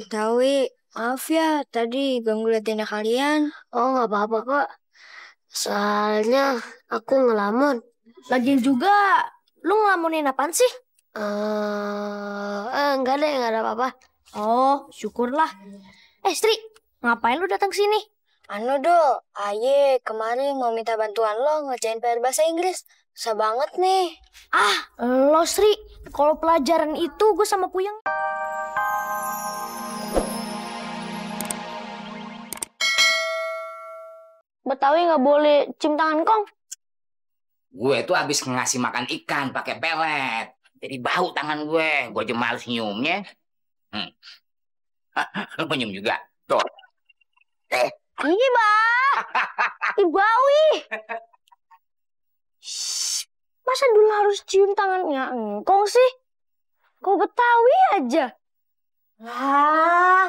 Tawi, maaf ya, tadi ganggu latihan kalian. Oh, nggak apa-apa, Kak. Soalnya aku ngelamun. Lagian juga, lu ngelamunin apaan sih? Enggak deh, nggak ada apa-apa. Oh, syukurlah. Sri, ngapain lu datang sini? Anu do, Aye kemarin mau minta bantuan lo ngerjain PR bahasa Inggris. Susah banget nih. Ah, lo Sri, kalau pelajaran itu gue sama Puyeng. Betawi nggak boleh cium tangan kong. Gue tuh habis ngasih makan ikan pakai pelet. Jadi bau tangan gue. Gue aja males nyiumnya. Lu penyium juga? Tuh. Ini bah, Ibawi. Masa dulu harus cium tangannya engkong sih? Kok Betawi aja? Wah,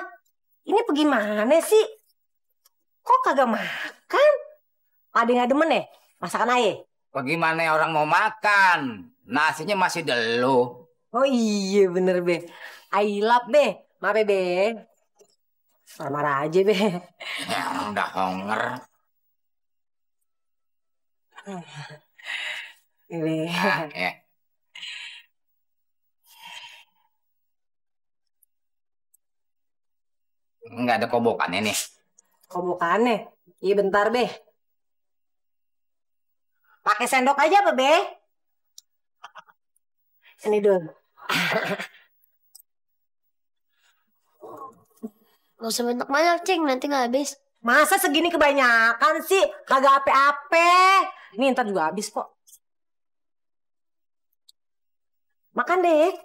ini bagaimana sih? Kok kagak makan? Ada yang demen ya? Masakan Aye? Bagaimana orang mau makan? Nasinya masih delu. Oh iya bener be. Aye lap be. Maaf be. Marah-marah aja be. Ya orang udah honger. Be. Ya. Nggak ada kobokannya nih. Kobokannya? Iya bentar be. Pakai sendok aja apa be? Ini dulu. Gak usah banyak-banyak, Cing. Nanti nggak habis. Masa segini kebanyakan sih? Kagak ape-ape. Ini ntar juga habis kok. Makan deh.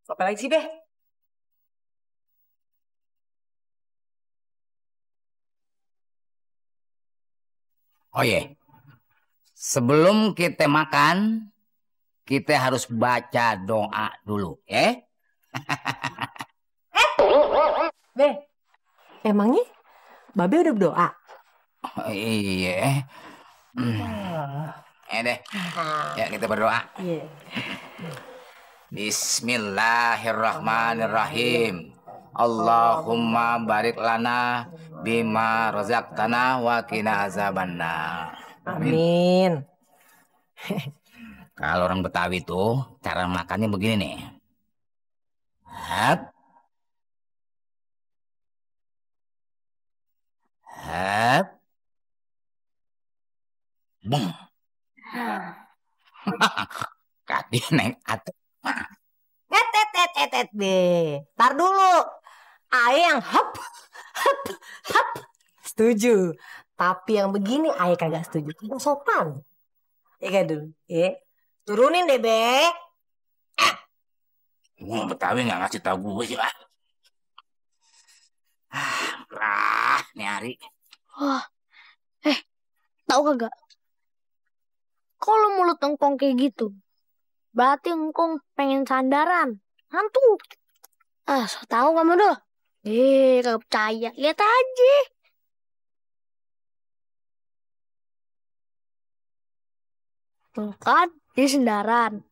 Apa lagi sih, Beh? Oh iya. Sebelum kita makan, kita harus baca doa dulu, ya? Beh, emangnya Babe udah berdoa? Oh, iya. Ya deh. Ya kita berdoa. Iya. Bismillahirrahmanirrahim. Allahumma barik lana bima razaqtana wa qina azabannar. Amin. Kalau orang Betawi tuh cara makannya begini nih. Hap. Hap. Bung. Kaki naik atas. Be. Tar dulu. Aye yang hap, hap, hap. Setuju. Tapi yang begini Aye kagak setuju. Kagak sopan. Ya kan dulu. Turunin deh, Be. Wah, Betawi nggak ngasih tahu gue sih, Pak. Nih hari. Wah, tahu kagak? Kalau mulut engkong kayak gitu, berarti engkong pengen sandaran. Hantu. Ah, so tahu kamu doh. Kagak percaya. Lihat aja. Kan, dia sandaran.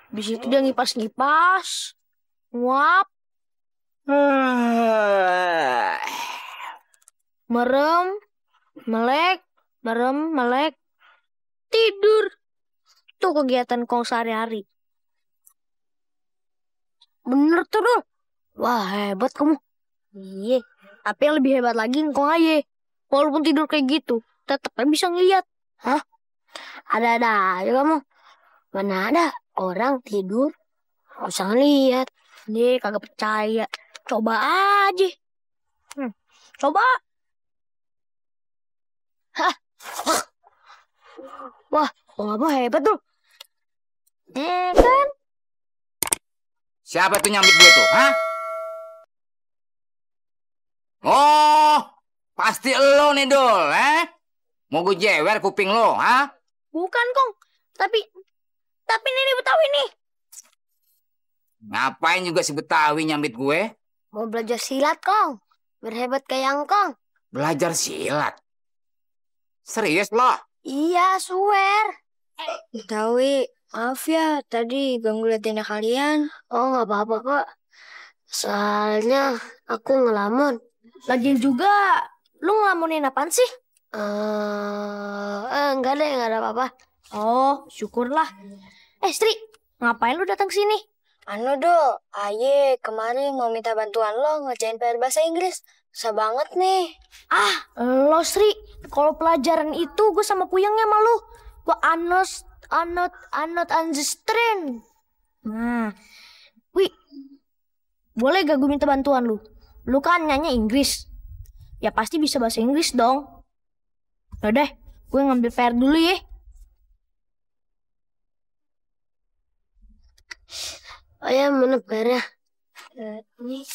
Di situ dia ngipas-ngipas. Nguap. Merem. Melek. Merem. Melek. Tidur. Itu kegiatan kong sehari-hari. Bener tuh doh. Wah, hebat kamu. Iya. Tapi yang lebih hebat lagi engkong aja. Walaupun tidur kayak gitu, tetap bisa ngeliat. Hah? Ada-ada aja kamu. Mana ada orang tidur nggak bisa ngeliat. Nih kagak percaya. Coba aja. Coba. Hah. Wah, kamu hebat tuh. Kan? Siapa tuh nyambit gue tuh, hah? Oh, pasti lo nih, Dol, Mau gue jewer kuping lo, hah? Bukan, Kong. Tapi nenek Betawi nih. Ngapain juga si Betawi nyambit gue? Mau belajar silat, Kong. Berhebat kayak Kong. Belajar silat? Serius lo? Iya, swear. Betawi, maaf ya tadi ganggu latihan kalian. Oh, nggak apa-apa kok. Soalnya aku ngelamun. Lagian juga, lu ngelamunin apaan sih? Enggak deh, nggak ada apa-apa. Oh, syukurlah. Sri, ngapain lu datang sini? Anu do, Aye kemarin mau minta bantuan lo ngerjain PR bahasa Inggris. Susah banget nih. Lo Sri, kalau pelajaran itu gue sama Puyengnya malu. Gue anot understand. Wih, boleh gak gue minta bantuan lu? Lu kan nyanyi Inggris. Ya pasti bisa bahasa Inggris dong. Yaudah, gue ngambil PR dulu ya. Oh ya, mana PR-nya? Ini.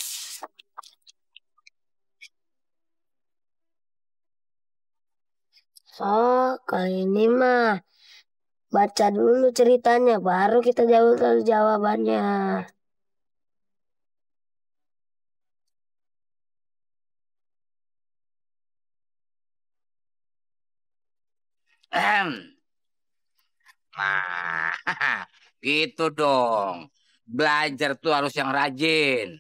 Oh, kali ini mah baca dulu ceritanya, baru kita jawab jawabannya. Nah, gitu dong. Belajar tuh harus yang rajin.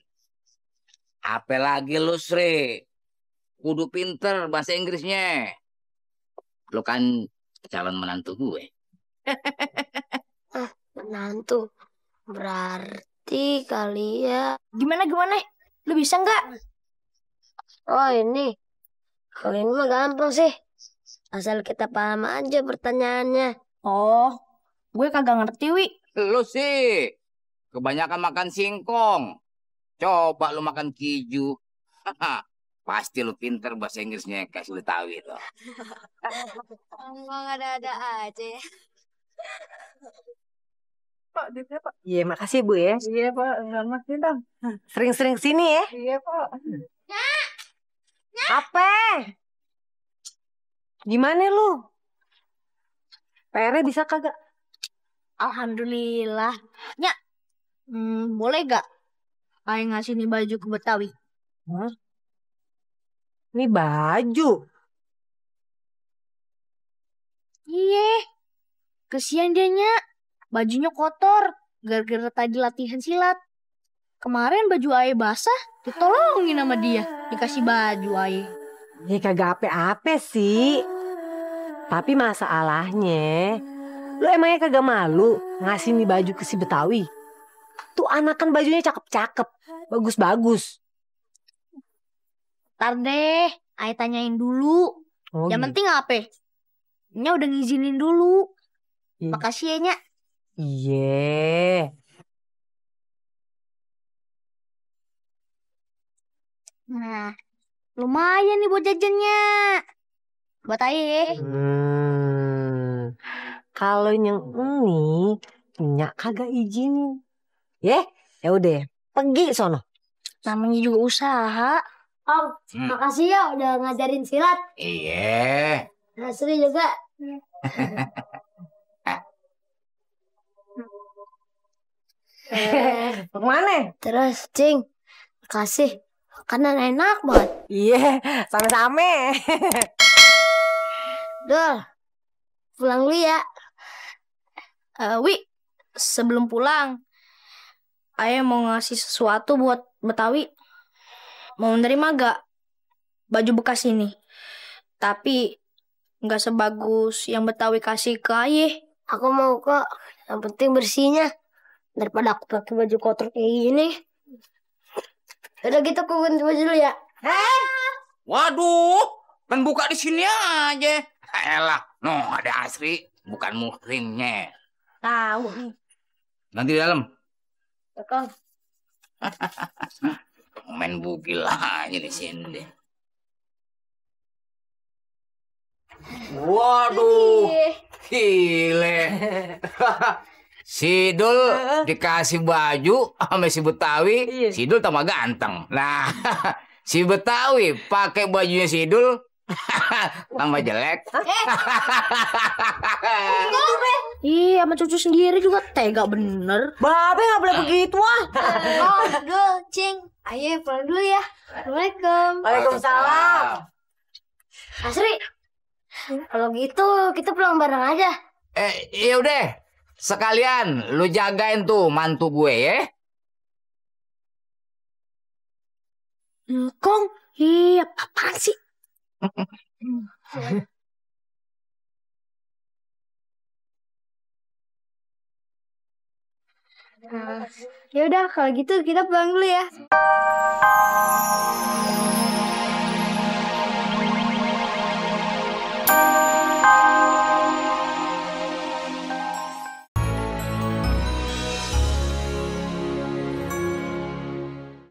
Apalagi lu, Sri. Kudu pinter bahasa Inggrisnya. Lu kan calon menantu gue. Menantu. Berarti kali ya. Gimana? Lu bisa nggak? Oh ini. Kalau ini mah gampang sih. Asal kita paham aja pertanyaannya. Oh, gue kagak ngerti, Wi. Lu sih. Kebanyakan makan singkong. Coba lu makan keju. Pasti lu pinter bahasa Inggrisnya kayak sulit tahu itu. Emang ada-ada aja ya. Pak, duitnya Pak. Iya, makasih Bu ya. Iya Pak, selamat datang. Sering-sering sini ya. Iya Pak. Apa? Gimana lu? PR-nya bisa kagak? Alhamdulillah. Nya, boleh gak kayak ngasih nih baju ke Betawi? Ini baju. Iya, kesian dia, Nya. Bajunya kotor, gara-gara tadi latihan silat. Kemarin baju Aye basah, ditolongin sama dia. Dikasih baju Aye. Ya kagak apa-apa sih. Tapi masalahnya, lu emangnya kagak malu ngasih nih baju ke si Betawi? Tuh anak kan bajunya cakep-cakep, bagus-bagus. Ntar deh, Aye tanyain dulu. Oh, Yang gitu. penting apa? Nya udah ngizinin dulu. Iya. Makasih ya, Nya. Iya. Nah, lumayan nih buat jajannya. Buat Aye. Kalau yang ini Nya kagak izinin. Ya udah, pergi sono. Namanya juga usaha. Om, makasih ya udah ngajarin silat. Iya. Nasri juga. Kemana? Terus, Cing, makasih. Makanan enak banget. Iya, sama-sama. Dul, pulang dulu ya. Wi, sebelum pulang, Ayah mau ngasih sesuatu buat Betawi. Mau menerima gak baju bekas ini? Tapi gak sebagus yang Betawi kasih ke Ayah. Aku mau kok. Yang penting bersihnya. Daripada aku pakai baju kotor kayak gini. Udah gitu aku ganti baju dulu ya. Waduh, kan buka di sini aja. Elah, no ada Asri, bukan muhrimnya. Tahu nih. Nanti di dalam. Kong. Main bugil aja di sini deh. Waduh, gile. Sidul dikasih baju sama si Betawi, Sidul tambah ganteng. Nah, si Betawi pakai bajunya Sidul tambah jelek. Iya, sama cucu sendiri juga tega bener. Babe gak boleh begitu ah. Oh, Dul, Cing. Ayo pulang dulu ya. Assalamualaikum. Waalaikumsalam. Asri, kalau gitu kita pulang bareng aja. Ya udah. Sekalian lu jagain tuh mantu gue ya. Kong, iya apaan sih? Ya udah kalau gitu kita pulang dulu ya.